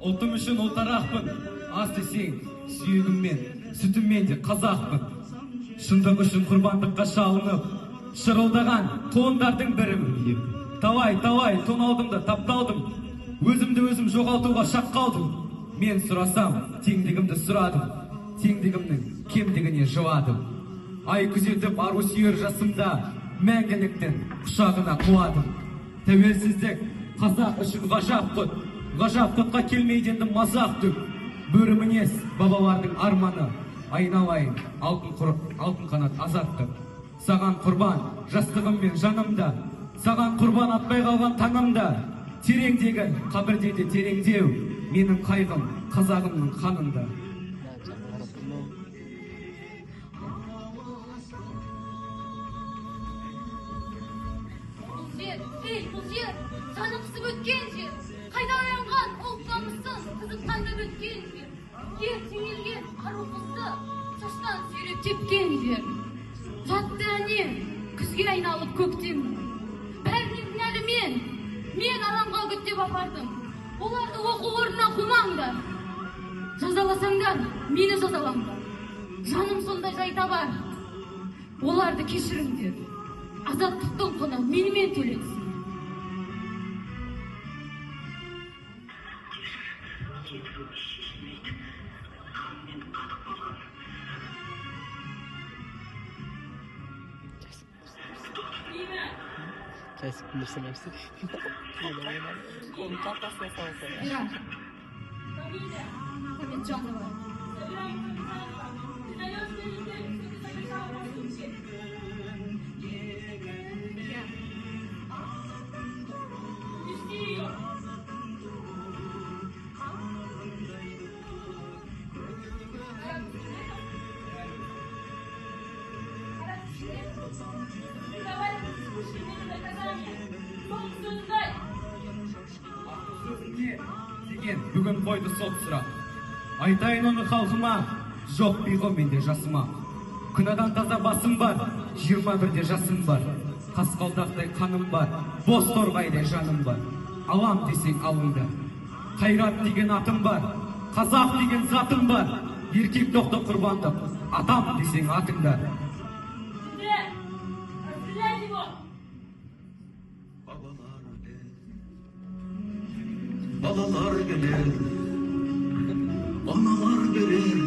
Ұлтым үшін ұлтарақпын, ас десең, сүйегіммен, сүтіммен де қазақпын. Шындық үшін құрбандыққа шалынып, шырылдаған тондардың бірімін. Талай-талай тоналдым да тапталдым, өзімді өзім жоғалтуға шақ қалдым. Мен сұрасам, теңдігімді сұрадым, теңдігімнің кемдігіне жыладым. Ай күзетіп ару сүйер жасымда, мәңгіліктің құшағына құладым. Тәуелсіздік қазақ үшін ғажап құт, ғажап құтқа келмейді енді мазақ түк. Бөрі мінез бабалардың арманы, айналайын алтын қанат азаттық. Саған құрбан жастығым мен жанымда, саған құрбан атпай қалған таңымда. Тереңдегі қабірде де тереңдеу, менің қайғым қазағымның қанында. Бұл жер, ей, бұл жер, жаны қысып өткен жер, қайда оянған ұлт намысын қызып қандап өткен жер, ер теңелген ару қызды шаштан сүйреп тепкен жер. Жатты әне, күзге айналып көктем. Бәріне кінәлі мен, мен арамға үгіттеп апардым. Оларды оқу орнына қумаңдар. Жазаласаңдар, мені жазалаңдар. Жаным сондай жай табар. Оларды кешіріңдер. Азаттықтың құны менімен төленсін. Хамитжанова. Деген бүгін қойды сот сұрақ. Айтайын оны халқыма, жоқ пиғыл менде жасыма. Күнәдан таза басым бар, 21-де жасым бар. Қасқалдақтай қаным бар, бос торғайдай жаным бар. Алам десең алыңдар. Қайрат деген атым бар, қазақ деген затым бар. Еркек тоқты құрбандық, атам десең атыңдар. Балалар келер, аналар берер.